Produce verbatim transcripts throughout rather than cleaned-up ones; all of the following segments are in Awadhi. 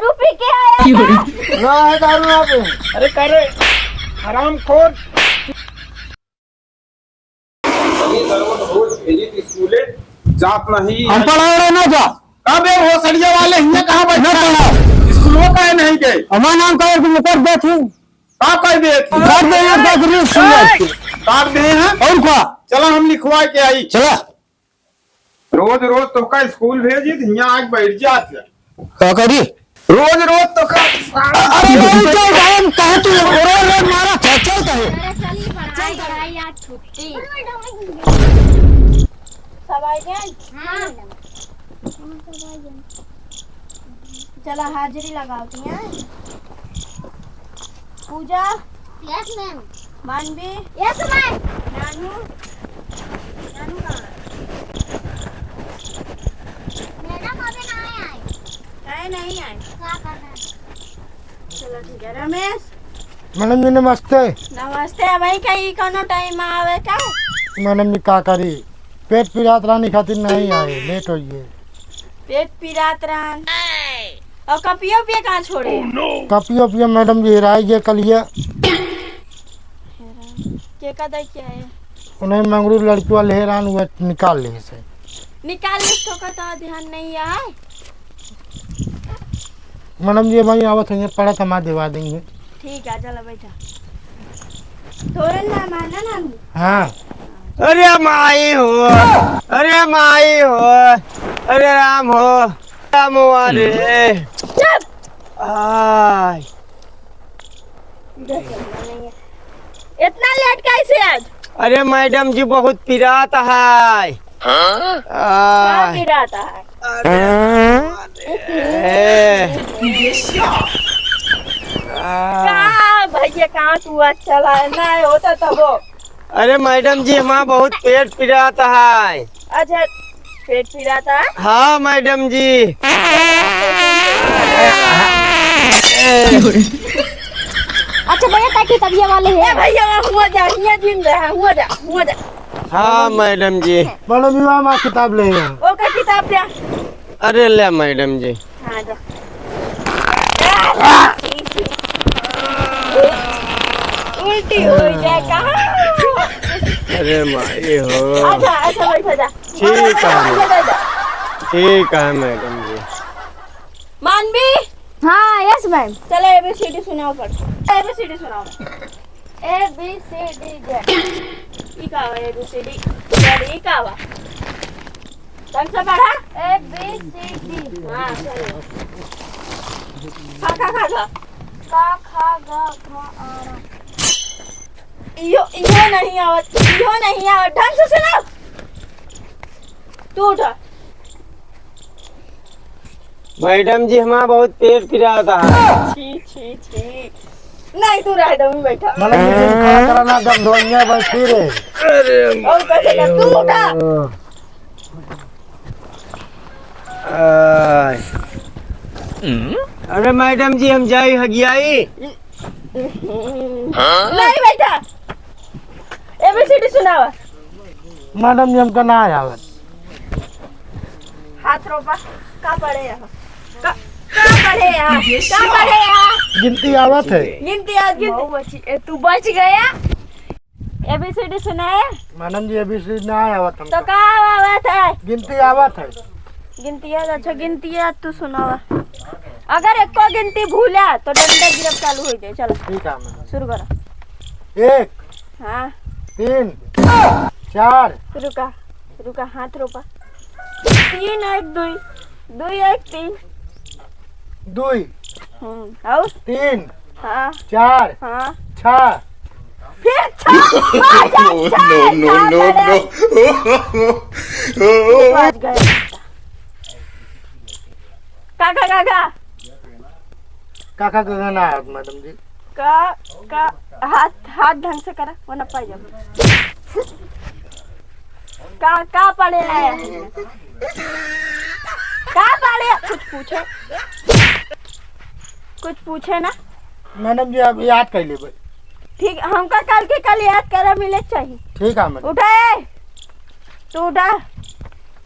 तू पी के आया था? ना है दारू यहाँ पे। अरे करे हरामखोर। ये दारू रोज भेजी थी स्कूले, जात नहीं। हम पढ़ा रहे ना जा। का बे भोसड़िया वाले हियाँ कहाँ बैठा ना है? पढ़ा। स्कूलों का है नहीं गए? हमारा नाम का है, तुम कर दे थी। का कर दे थी? कर दे, ये कर दे, स्कूल जाए। काट दे हैं? और का? चला हम लिखवा के आई। चला। रोज रोज तोहका स्कूल भेजी, तो हियाँ आके बैठ जात है। का करी? रोज रोज तोहका अरे भाई, चल भाई, हम कहे तू रो रो मारा था, चल कहे। अरे चली पढ़ाई, पढ़ाई आज छुट्टी। सब आ गए? हाँ। चला हाजिरी लगावती हैं। पूजा। Yes ma'am। मानवी। Yes ma'am। नानू। नानू कहाँ है? Madam अबे ना आए। काहे नहीं आए? का करना है? चलो ठीक है। रमेश। मैडम जी नमस्ते। नमस्ते। अबहीं कहीं कोनो टाइम आवे का? मैडम जी का करी, पेट पिरात रहनी खातिर नहीं आए, लेट होइए। पेट पिरात रहन। और कपियो पिए कहाँ छोड़े? कपियो पिए मैडम जी हेराई गए कलिए। के का दे क्या है? उन्हें मंगरू लड़की वाले हेरान हुआ निकाल ले से। निकाल ले तो का तो ध्यान नहीं है। मैडम जी, भाई आवत है, पढ़त हम देवा देंगे। ठीक है, चलो बैठा। तोरे नाम है ना नानू? हाँ। अरे माई हो, अरे माई हो, अरे राम हो, राम हो रे। चुप। आय। इतना लेट कैसे आज? अरे मैडम जी, बहुत पिरात है। हाँ? का आय। पिरात है? अरे, ए। आ। का भैया, कहाँ तू आज चला है? ना होता तबो। अरे मैडम जी, हमारा बहुत पेट पिरात है। अच्छा, पेट पिरात है? हाँ मैडम जी। अच्छा भैया, ताकि तबिया वाले हैं। ए भैया, हुआ जा, हिया जिन रहा, हुआ जा, हुआ जा। हाँ मैडम जी। मैडम जी, वहाँ किताब ले हैं। ओका किताब दे। अरे ले मैडम जी। हाँ, जा। उल्टी हो जाए कहाँ? अरे माई हो। अच्छा, अच्छा, बैठा जा। ठीक है। बैठा जा। ठीक है मैडम जी। मानवी। हाँ, yes ma'am। चलो, A B C D सुनाओ, पढ़। A B C D सुनाओ। A B C D Z। ई का बा, A B C D Z, ई का बा? ढंग से पढ़ा। A B C D। हाँ, चलो। ख, ख, ग, घ। क, ख, ग, घ, ङ। इहो, इहो नहीं आवत, इहो नहीं आवत। ढंग से सुनाओ। तू उठा। मैडम जी, हमारा बहुत पेट पिरात है। छी, छी, छी। नहीं, तू रह दो, बैठा। मतलब, ये दिन खड़ा करा ना, दम धोइया बैठी रे। अरे और कैसे कर? तू उठा। आय। अरे मैडम जी, हम जाई हगियाई। नहीं बैठा। A B C D सुनावा। मैडम जी, हमका ना आवत। हाथ रोपा। का पढ़े यहाँ? का, का पढ़े यहाँ? का पढ़े यहाँ? गिनती आवत है। गिनती आज गिनती। ए, तू बच गया। A B C D सुनाए? मैडम जी, A B C D ना आवत हमका। तो का आवत है? गिनती आवत है। गिनती है, अच्छा गिनती है, तू सुनावा। अगर एको गिनती भूला तो डंडा गिरब चालू हो जाए। चलो। ठीक है मैडम। शुरू करो। एक। हाँ। तीन। चार। रुका, रुका, हाथ रोपा। तीन एक दुई, दुई एक तीन। दुई। हम्म, और? तीन। हाँ। चार। हाँ। छः। फिर छः। No, no, no, no। बच गए। काका, काका। काका, काका ना आवत, मैडम जी। का, का, हाथ, हाथ ढंग से करा, वरना पाई जाबो। का, का पढ़े है? का पढ़े? कुछ पूछे? कुछ पूछे ना? मैडम जी, अब याद कर लेबे। ठीक, हमका कल के कल याद करे मिले चाहिए। ठीक है मैडम। उठे, तू उठा।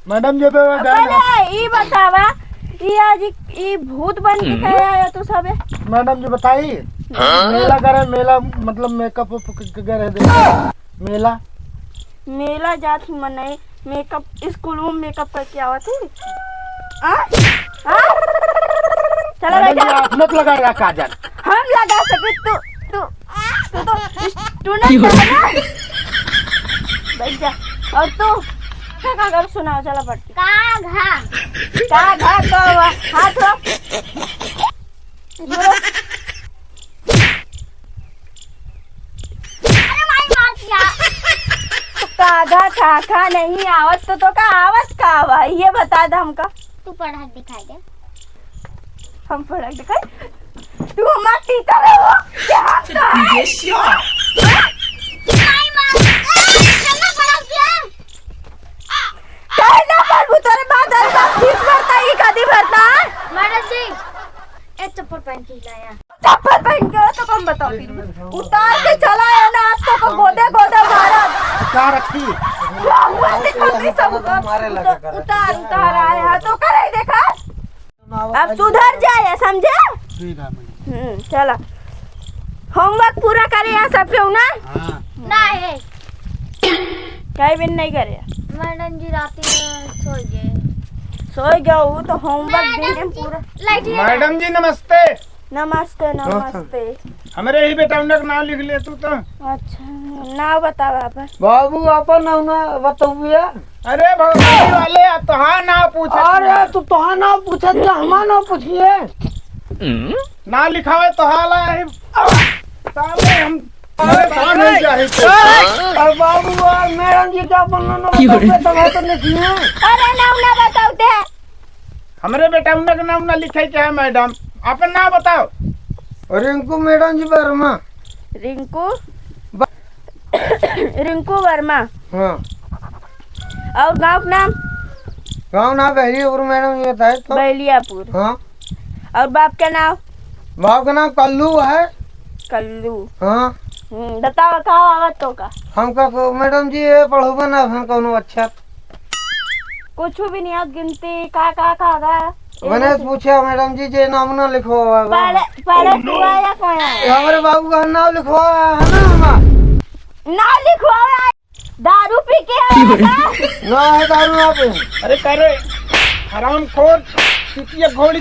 मैडम जी, पे अब पहले ई बतावा ई आज ई, ई भूत बन के हम्म। काहे आया तू सबे? मैडम जी बताई, हाँ? मेला करे, मेला मतलब मेकअप उप क-, क-, करे दे। मेला। मेला जात ही मनई, मेकअप, स्कूल में मेकअप करके आवत ही। आ? आ? चला मैडम जी, बैठा। आप मत लगाया काजल। हम लगा सके, तू, तू, तू तो student है ना? बैठ जा। और तू? का, का, का सुनाओ, चला पढ़। का घा। का घा का हुआ? हाथ हो। अरे माई मार दिया। तो का घा का खा नहीं आवत तो, तो का आवत का हुआ? ये बता दे हमका। तू पढ़ा के दिखाई दे। हम पढ़ा के दिखाई? तू हमार टीचर है वो? क्या हम तो है? माई मार। ए, चल ना पढ़ा के। काहे ना पढ़बू? तोरे बाप, तोरे बाप फीस भरता है कि कदी भरता है? मैडम जी, एक चप्पल पहन के ही लाया। चप्पल पहन के हो तो कम बताओ फिर। उतार के चला है ना, आज तो को गोदे गोदे मारा। उतार रखी। मारे लगा कर। उतार, उतार आया है तो करे देखा। अब सुधर जाए, समझे? ठीक है, मैडम। हम्म, चला। Homework पूरा करे यहाँ सब केहू ना? हाँ। नहीं। काहे बिन नहीं करे? मैडम जी रात में सो गए। सो गए, वो तो homework मैडम दिन जी, पूरा। लाइट ये मैडम जी, नमस्ते। नमस्ते, हाँ, हाँ। नमस्ते। हमरे ही बेटा उनका नाम लिख ले तू तो। अच्छा, नाम बतावा अपन। बाबू, अपन नाम ना बताउए। अरे भौजी वाले, तोहार नाम पूछत अरे, ही। तू तोहार नाम पूछत, तो हमार नाम पूछिए। ना लिखावे तोहार ला है। साले हम परेशान हो जाए तो। अरे बाबू, आ, मैडम जी का अपन नाम ना बताउए, तो मैं तो लिखिए। अरे, नाम ना बताउते। हमरे बेटा उनका नाम ना लिखे के है मैडम, अपन नाम बताओ। रिंकू मैडम जी वर्मा। रिंकू ब- रिंकू वर्मा। हाँ। और गाँव का नाम? गाँव नाम बहलियापुर मैडम, ये बताए तो। बहलियापुर। हाँ। और बाप का नाम? बाप का नाम कल्लू है। कल्लू। हाँ। हम्म, बताओ का आवत तो का? हमका को मैडम जी ये पढ़ोबा ना हम कौनो अच्छा। कुछ भी नहीं आवत, गिनती का का का का। मैंने पूछा मैडम जी जे नाम ना लिखवावा बा। पढ़े, पढ़े हुआ या कौन है? ये हमरे बाबू का नाम लिखवावा है ना हमार। ना लिखवावा, दारू पी के आया था। ना है दारू ना पे। अरे करे हरामखोर, चुतिया घोड़ी,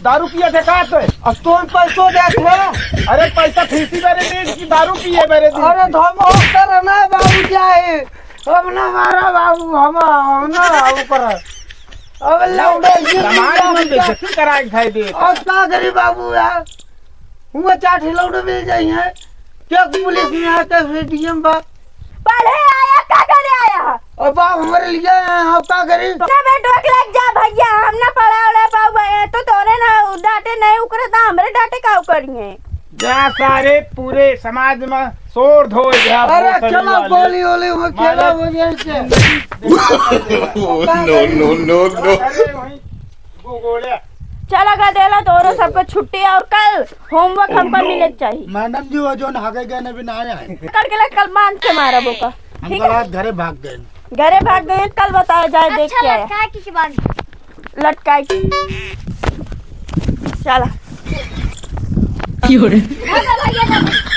दारू पिया देखा तो। अब तुम पैसों देत है। अरे पैसा फीसी बेरे दे कि दारू पिए बेरे दे। अरे धम हो कर ना बाबू क्या है? अब ना मारा बाबू, हम, हम ना बाबू पर। अब लौंडे ये समाज में बेइज्जती कराए खाए दे। और का करी बाबू यार? हुआ चार ठे लौंडे मिल जाई हैं। क्या पुलिस में आके फिर डीएम बा? पढ़े आया, का करे आया? और बाप हमारे लिए आए हैं, हम का करी? ना बेटवा के लग जा भैया, हम ना पढ़ा उड़ा पाऊ भैया, तो तोरे ना डांटे नहीं उकरे, तो हमरे डांटे का करिए? जा सारे पूरे समाज में शोर धोए जा, अरे भोसड़ी चलो वाले। गोली वोली में खेला मारा हो जाए के। No, no, no, no। अरे वहीं गोगोले। चला गदेला तोरो सबको छुट्टी और कल homework हमको मिले के चाहिए। मैडम जी वो जोन हगे गए ने भी ना आए। पकड़ के ले कल बांध के मारा बोका। हम ठीक कल है? रात घरे भाग गए। घरे भाग गए, कल बताया जाए, देख अच्छा के आया। लटकाए की बांध? लटकाए की। चला। क्यों रे? भागा भैया, भागा।